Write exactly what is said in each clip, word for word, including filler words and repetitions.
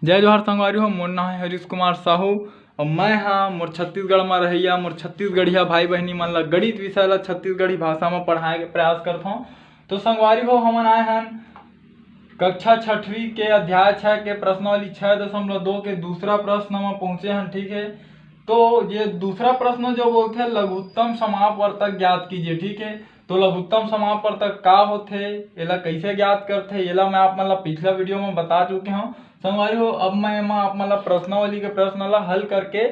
जय जोहार संगवारी हो, मोर नाम है हरीश कुमार साहू। और मैं हाँ मोर छत्तीसगढ़ में रहइया मोर छत्तीसगढ़िया भाई बहनी मन ला गणित विषय ला छत्तीसगढ़ी भाषा में पढ़ाए के प्रयास करत हूँ। तो संगवारी हो, हमन आए हन कक्षा छठवीं के अध्याय छः के प्रश्नावली छः दशमलव दो के दूसरा प्रश्न में पहुँचे हन। ठीक है, तो ये दूसरा प्रश्न जो बोलथे, लघुत्तम समापवर्तक ज्ञात कीजिए। ठीक है, तो लघुत्तम समापवर्तक का होथे, एला कैसे ज्ञात करथे, एला मैं आप मन ला पिछला वीडियो में बता चुके हूँ। संगवारी हो, अब मैं एमा आप मन ला प्रश्नावली के प्रश्न ला हल करके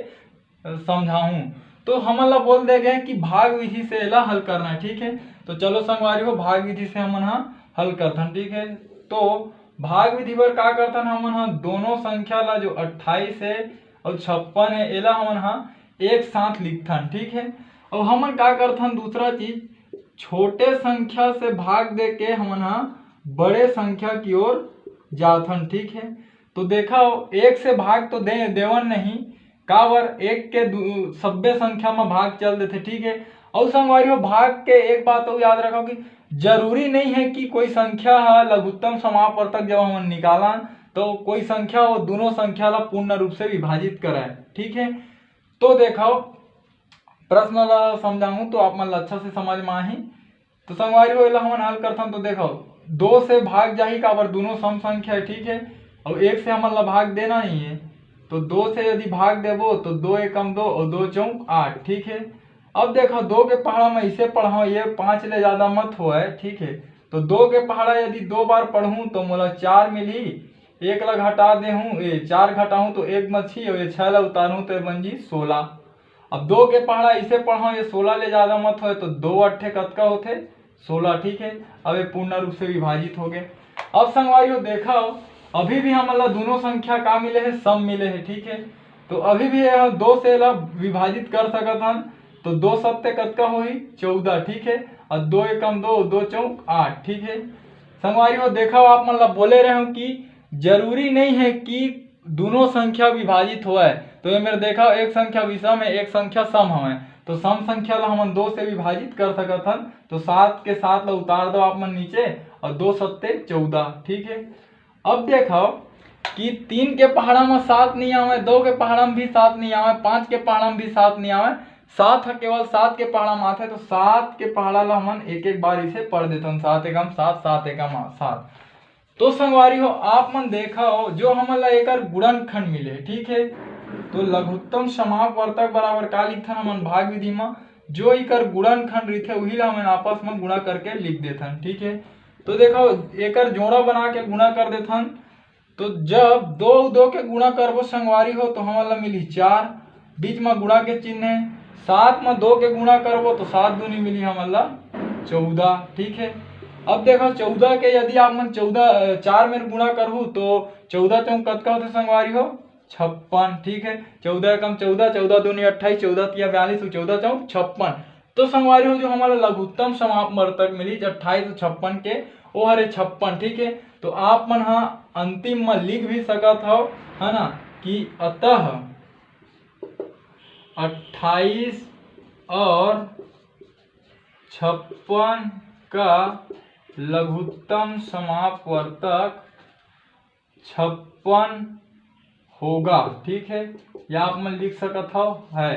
समझाऊं। तो हमन ला बोल दे गए कि भाग विधि से एला हल करना है। ठीक है, तो चलो संगवारी हो, भाग विधि से हमन हा हल करथन। ठीक है, तो भाग विधि बर का करथन, हमन हा दोनों संख्या ला, जो अट्ठाईस है और छप्पन है, एला हमन हा एक साथ लिखथन। ठीक है, और हमन का करथन, दूसरा चीज, छोटे संख्या से भाग दे के हमन हा बड़े संख्या की ओर जाथन। ठीक है, तो देखा हो, एक से भाग तो दे देवन नहीं, काबर एक के दू-, सब्बे संख्या में भाग चल देथे। ठीक है, और संगवारी हो, भाग के एक बात और याद रखो कि जरूरी नहीं है कि कोई संख्या हा लघुत्तम समापवर्तक जब हमन निकालन, तो कोई संख्या वो दोनों संख्या ला पूर्ण रूप से विभाजित कराए। ठीक है, तो देखो, प्रश्न ला समझाऊं तो आप मन ला अच्छा से समझ में आही। तो संगवारी हो, एला हमन हल करथन। तो देखो, दो से भाग जाही, काबर दोनों सम संख्या है। ठीक है, और एक से हमन ला भाग देना नहीं है, तो दो से यदि भाग देबो तो दो एकम दो और दो चौक आठ। ठीक है, अब देखो, दो के पहाड़ा में इसे पढ़ाओ, ये पाँच ले ज़्यादा मत होए। ठीक है, तो दो के पहाड़ा यदि दो बार पढ़ूँ तो मोला चार मिली, एक ला घटा दे हूँ, ये चार घटाहूँ तो एक बची, और ये छः ला उतारूँ तो ये बन जी सोलह। अब दो के पहाड़ा इसे पढ़ाओ, ये सोलह ले ज़्यादा मत होए, तो दो अट्ठे कतका होथे? सोलह। ठीक है, अब ये पूर्ण रूप से विभाजित हो गए। अब संगवारी हो, देखा हो, अभी भी हमन ला दोनों संख्या का मिले है? सम मिले है। ठीक है, तो अभी भी यह दो से ला विभाजित कर सकत हन, तो दो सत्ते कतका होही? चौदह। ठीक है, और दो एकम दो, दो चौक आठ। ठीक है, संगवारी हो, देखा हो, आप मन ला बोले रहे हूँ कि जरूरी नहीं है कि दोनों संख्या विभाजित होए। तो ये मेर देखा, एक संख्या विषम है, एक संख्या सम हवे, तो सम संख्या ला हमन दो से विभाजित कर सकत हन। तो सात के सात ला उतार दो आप मन नीचे, और दो सत्ते चौदह। ठीक है, अब देखो कि तीन के पहाड़ा में सात नहीं आवे, दो के पहाड़ा में भी सात नहीं आवे, पाँच के पहाड़ा में भी सात नहीं आवे, सात ह केवल सात के पहाड़ा में आथे। तो सात के पहाड़ा ला हमन एक एक बार इसे पढ़ देथन, सात एकम सात, सात एकम सात। तो संगवारी हो, आप मन देखा हो, जो हमन ला एकर गुणनखंड मिले, ठीक है, तो लघुत्तम समापवर्तक बराबर का लिखथन हमन भाग विधि में, जो इकर गुणनखंड रहिथे, उही ला हमन आपस में गुणा करके लिख देथन। ठीक है, तो देखो, एकर जोड़ा बना के गुणा कर देथन। तो जब दो दो के गुणा करबो संगवारी हो, तो हमन ला मिली चार, बीच में गुणा के चिन्ह है। सात में दो के गुणा करबो तो सात दूनी मिली हमन ला चौदह। ठीक है, अब देखो, चौदह के यदि आप मन चौदह, अ, चार में गुणा करहू तो चौदह चौक कतका होथे संगवारी हो? छप्पन। ठीक है, चौदह एकम चौदह, चौदह दूनी अट्ठाईस, चौदह तिया बयालीस, चौदह चौक छप्पन। तो संगवारी हो, जो हमन ला लघुत्तम समापवर्तक मिली अट्ठाईस सौ छप्पन के, वो हरे छप्पन। ठीक है, तो आप मन हा अंतिम में लिख भी सकत हव, है ना, कि अतः अट्ठाईस और छप्पन का लघुत्तम समापवर्तक छप्पन होगा। ठीक है, या आप मन लिख सकत हव, है।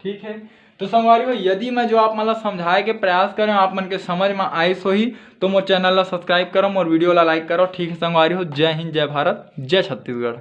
ठीक है, तो संगवारी हो, यदि मैं जो आप मन ला समझाए के प्रयास करें, आप मन के समझ में आइस होही, तो मोर चैनल ला सब्सक्राइब करो, मोर वीडियो ला लाइक करो। ठीक है संगवारी हो, जय हिंद, जय भारत, जय छत्तीसगढ़।